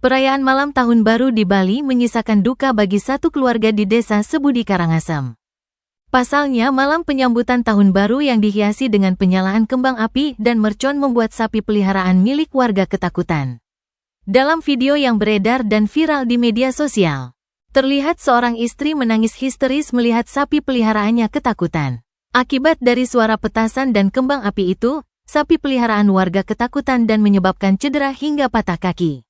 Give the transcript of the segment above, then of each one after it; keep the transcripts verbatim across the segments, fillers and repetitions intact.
Perayaan malam tahun baru di Bali menyisakan duka bagi satu keluarga di Desa Sebudi Karangasem. Pasalnya, malam penyambutan tahun baru yang dihiasi dengan penyalaan kembang api dan mercon membuat sapi peliharaan milik warga ketakutan. Dalam video yang beredar dan viral di media sosial, terlihat seorang istri menangis histeris melihat sapi peliharaannya ketakutan. Akibat dari suara petasan dan kembang api itu, sapi peliharaan warga ketakutan dan menyebabkan cedera hingga patah kaki.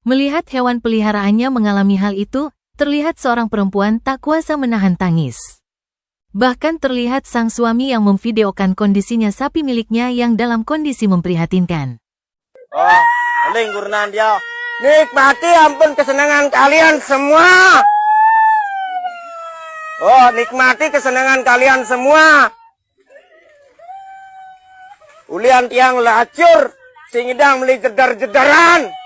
Melihat hewan peliharaannya mengalami hal itu, terlihat seorang perempuan tak kuasa menahan tangis. Bahkan terlihat sang suami yang memvideokan kondisinya sapi miliknya yang dalam kondisi memprihatinkan. Oh, mending kurenan dia. Nikmati ampun kesenangan kalian semua. Oh, nikmati kesenangan kalian semua. Ulian tiang lacur, sing idang meli jedar-jedaran.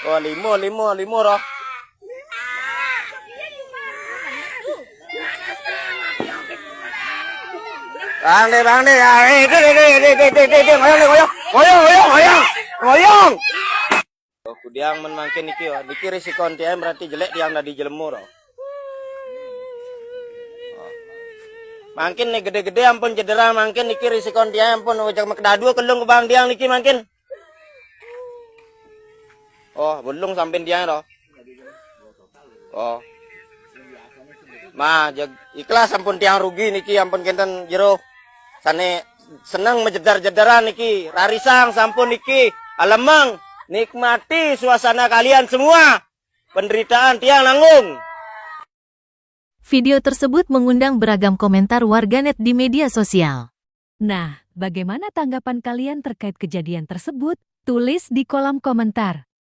Oh, limo, limo, limo roh. Bang deh, bang deh, ya, eh, deh, deh, deh, deh, deh, deh, deh, ngoyong, deh, ngoyong, ngoyong, ngoyong, ngoyong, ngoyong. Oh, kudiang men mangkin niki, oh, niki risiko tiang berarti jelek tiang dadi jelemu, oh. Oh. Mangkin nih gede-gede ampun cedera, mangkin niki risiko tiang ampun, ojek mek dadu kelung ke bang tiang niki mangkin. Oh, belum sampein tiang, roh. Oh. Mah, jeg, ikhlas ampun tiang rugi niki, ampun kenten jero. Sane seneng mejedar-jedaran niki, rarisang sampun niki, alemeng, nikmati suasana kalian semua. Penderitaan tiang nanggung. Video tersebut mengundang beragam komentar warganet di media sosial. Nah, bagaimana tanggapan kalian terkait kejadian tersebut? Tulis di kolom komentar.